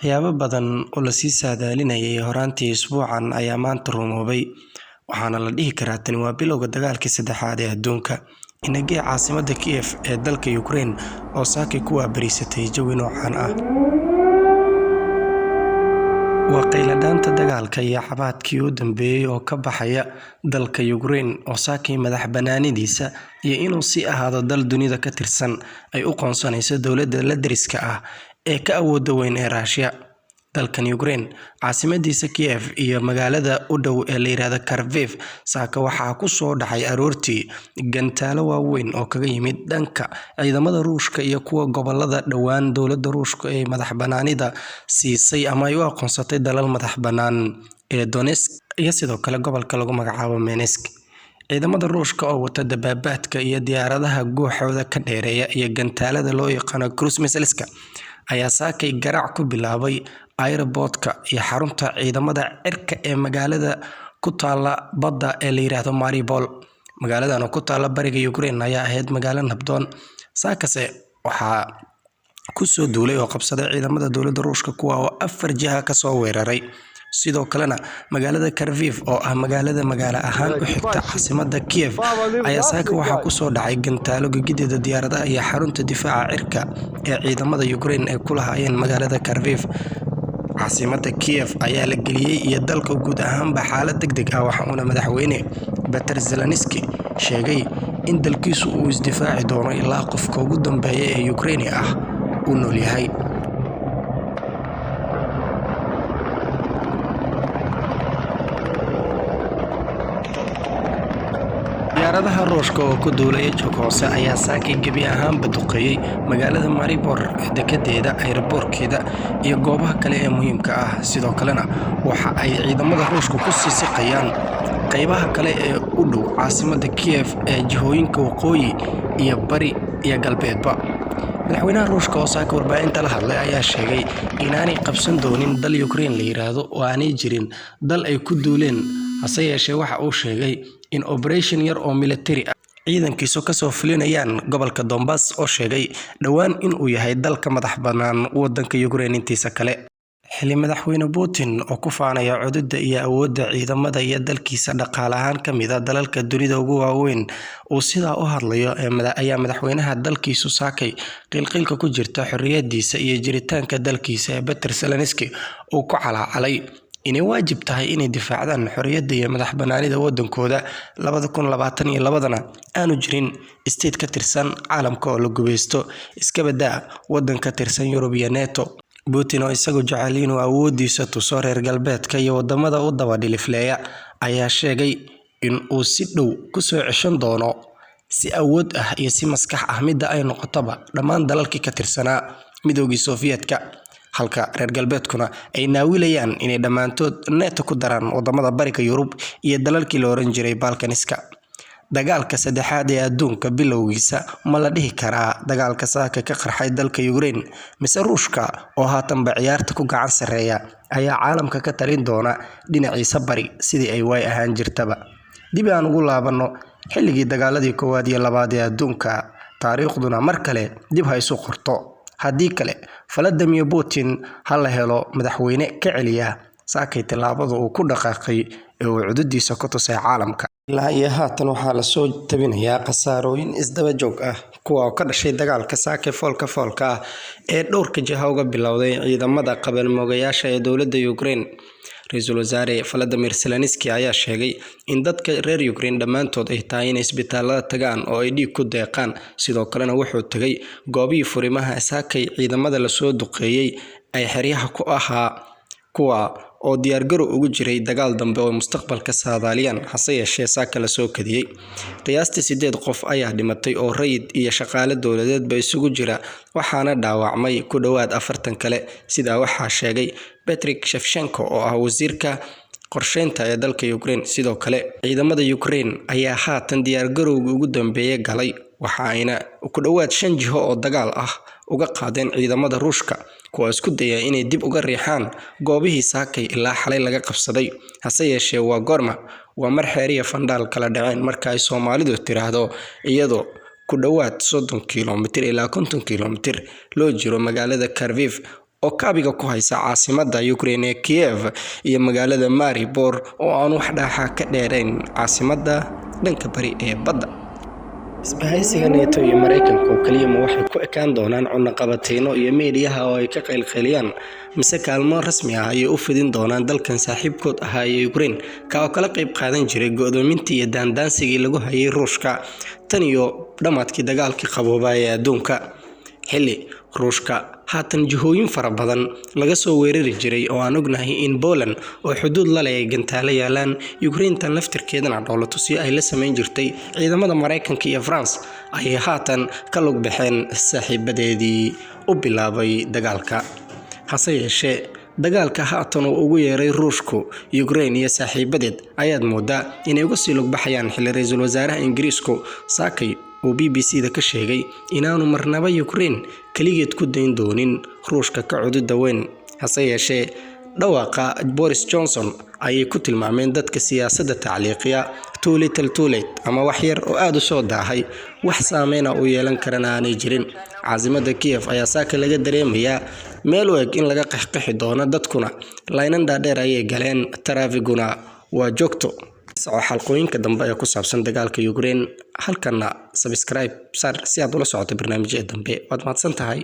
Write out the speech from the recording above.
Waxyaabo badan oo la sii saadaalinayay horaantii usbuucan ayaa maanta rumoobay, waxaana la dhihi karaa tani waa bilowga dagaalkii saddexaad ee adduunka. Inagee caasimadda Kiev ee dalka Ukraine oo saaki ku waabariisatay jawi noocan ah. Waa qayladhaanta dagaalka iyo cabaadkii u dambeeyay oo ka baxaya dalka Ukraine oo saakay madax bannaanidiisa iyo inuu sii ahaado dal dunida ka tirsan ay u qoonsanayso dowladda la deriska ah ee ka awoodda weyn ee Russia. Dalkan Ukraine, caasimadiisa Kiev iyo magaalada u dhow ee la yiraahdo Kharkiv, saaka waxaa ku soo dhacay aroortii gantaalo waaweyn oo kaga yimid dhanka ciidamada Ruushka iyo kuwa gobolada dhowaan dowladda Ruushka ee madax bannaanida siisay ama ay u aqoonsatay dalal madax bannaan ee Donetsk iyo sidoo kale gobolka lagu magacaabo Minsk. Ciidamada Ruushka oo wata dabaabaadka iyo diyaaradaha guuxooda ka dheereeya iyo gantaalada loo yaqaano cruise missiles-ka ayaa saakay garaac ku bilaabay airport-ka iyo xarunta ciidamada cirka ee magaalada ku taalla badda ee la yiraahdo Mariupol. Magaaladan oo ku taalla bariga Ukraine ayaa ahayd magaalo nabdoon. Saakase waxaa ku soo duulay oo qabsaday ciidamada dowladda Ruushka kuwa oo afar jiha ka soo weeraray. Sidoo kalena magaalada Kharkiv oo ah magaalada magaalo ahaan u xigta caasimadda Kiev ayaa saaka waxaa ku soo dhacay gantaalo gegida diyaaradaha iyo xarunta difaaca cirka ee ciidamada Ukraine ay ku lahaayeen magaalada Kharkiv. Caasimadda Kiev ayaa la geliyay iyo dalka guud ahaanba xaalad degdeg ah, waxa uuna madaxweyne Petr Zelensky sheegay in dalkiisu uu isdifaaci doono ilaa qofka ugu dambeeya ee Ukraine ah uu nool yahay. Diyaaradaha Ruushka oo ku duulaya joog hoose ayaa saakay gebi ahaanba duqeeyay magaalada Mariupol, dekedeeda, airport-keeda iyo goobaha kale ee muhiimka ah. Sidoo kalena waxa ay ciidamada Ruushka ku sii siqayaan qaybaha kale ee u dhow caasimadda Kiev ee jihooyinka waqooyi iyo bari iyo galbeedba. Madaxweynaha Ruushka oo saaka warbaahinta la hadlay ayaa sheegay inaanay qabsan doonin dal Ukraine la yiraahdo oo aanay jirin dal ay ku duuleen, hase yeeshee waxa uu sheegay in operation yar oo military ah ciidankiisu kasoo fulinayaan gobolka Donbass oo sheegay dhowaan in uu yahay dalka madax bannaan waddanka Ukraine intiisa kale. Xilli madaxweyne Putin oo ku faanaya cududda iyo awoodda ciidamada iyo dalkiisa dhaqaale ahaan ka mid ah dalalka dunida ugu waaweyn uu sidaa u hadlayo ayaa madaxweynaha dalkiisu saakay qiilqiilka ku jirta xorriyadiisa iyo jiritaanka dalkiisa ee Petr Zelensky uu ku calaacalay inay waajib tahay inay difaacdaan xorriyadda iyo madax bannaanida waddankooda. 2022-na aanu jirin state ka tirsan caalamka oo la gubeysto, iska badaa waddan ka tirsan Yurub iyo NATO. Putin oo isagu jecel inuu awoodiisa tuso reer galbeedka iyo wadamada u daba dhilifleeya ayaa sheegay in uu si dhow ku soo ceshan doono si awood ah iyo si maskax ah midda ay noqotaba dhammaan dalalkii ka tirsanaa Midoogii Sofiyeetka, halka reer galbeedkuna ay naawilayaan inay dhammaantood NATO ku daraan wadamada bariga Yurub iyo dalalkii la oran jiray Balkaniska. Dagaalka saddexaad ee adduunka bilowgiisa ma la dhihi karaa dagaalka saaka ka qarxay dalka Ukraine, mise Ruushka oo haatanba ciyaarta ku gacan sarreeya ayaa caalamka ka talin doona dhinaciisa bari sidii ay waay ahaan jirtaba? Dib aan ugu laabanno xilligii dagaaladii koowaad iyo labaad ee adduunka, taariikhduna mar kale dib ha isu qorto. Haddii kale Vladimir Putin ha la helo madaxweyne ka celiya saakay tallaabada uu ku dhaqaaqay ee uu cududiisa ku tusay caalamka. Ilaa iyo haatan waxaa la soo tabinayaa khasaarooyin isdaba joog ah kuwa oo ka dhashay dagaalka saakay foolka foolka ah ee dhowrka jiha uga bilowday ciidamada qabanmoogayaasha ee dowladda Ukraine. Ra'iisul Wasaare Volodymyr Zelensky ayaa sheegay in dadka reer Ukraine dhammaantood ay tahay inay isbitaalada tagaan oo ay dhiig ku deeqaan. Sidoo kalena wuxuu tagay goobihii furimaha saakay ciidamada lasoo duqeeyay ay xeryaha ku ahaa, kuwa oo diyaargarow ugu jiray dagaal dambe oo mustaqbalka saadaaliyaan, hase yeeshee saaka lasoo kadiyay. Qiyaastii 8 qof ayaa dhimatay oo rayid iyo shaqaale dowladeedba isugu jira, waxaana dhaawacmay ku dhowaad 40 kale. Sidaa waxaa sheegay Patrick Shevchenko oo ah wasiirka qorsheynta ee dalka Ukraine. Sidoo kale ciidamada Ukraine ayaa haatan diyaargarowgii ugu dambeeyay galay, waxa ayna ku dhowaad 5 jiho oo dagaal ah uga qaadeen ciidamada Ruushka, kuwa isku daya inay dib uga riixaan goobihii saakay ilaa xalay laga qabsaday. Hase yeeshee waa goorma, waa mar xeer iyo fandhaal kala dhaceen marka ay Soomaalidu tiraahdo, iyadoo ku dhowaad 30 kiiloomitir ilaa 50 kiiloomitir loo jiro magaalada Kharkiv oo kaabiga ku haysa caasimadda Ukraine ee Kiev iyo magaalada Maribor oo aan wax dhaaxa ka dheerayn caasimadda dhanka bari ee badda. Isbahaysiga NATO iyo Mareykanka oo kaliya ma waxay ku ekaan doonaan cunaqabateyno iyo meediyaha oo ay ka qaylqayliyaan, mise kaalmo rasmi ah ayay u fidin doonaan dalkan saaxiibkood ahaa ee Ukraine, ka oo kala qayb qaadan jiray go'doomintii iyo daandaansigii lagu hayay Ruushka tan iyo dhammaadkii dagaalkii qaboobaa ee adduunka, xilli Ruushka haatan jihooyin fara badan laga soo weerari jiray oo aan ognahay in Poland oo xuduud la leh ay gantaalo yaalaan, Ukraine tan laftirkeedana dhoolatusyo ay la samayn jirtay ciidamada Mareykanka iyo France ayay haatan ka lug baxeen saaxiibadeedii u bilaabay dagaalka? Hase yeeshee, dagaalka haatan uu ugu yeeray Ruushku Ukraine iyo saaxiibadeed ayaad moodaa inay uga sii lugbaxayaan, xilli ra-iisul wasaaraha Ingiriisku saakay uu BBC da ka sheegay inaanu marnaba Ukraine keligeed ku dayn doonin Ruushka ka cududa weyn. Hase yeeshee, dhawaaqa Boris Johnson ayay ku tilmaameen dadka siyaasadda tacliiqiya too little too late, ama wax yar oo aada u soo daahay, wax saameyna u yeelan karana aanay jirin. Caasimada Kiev ayaa saaka laga dareemayaa meel u eg in laga qexqexi doono, dadkuna laynan dhaadheer ayay galeen, taraafiguna waa joogto. Soco xalqooyinka dambe ee ku saabsan dagaalka Ukraine, halkana subscribe saar si aad ula socoto barnaamijyada dambe. Waad mahadsan tahay.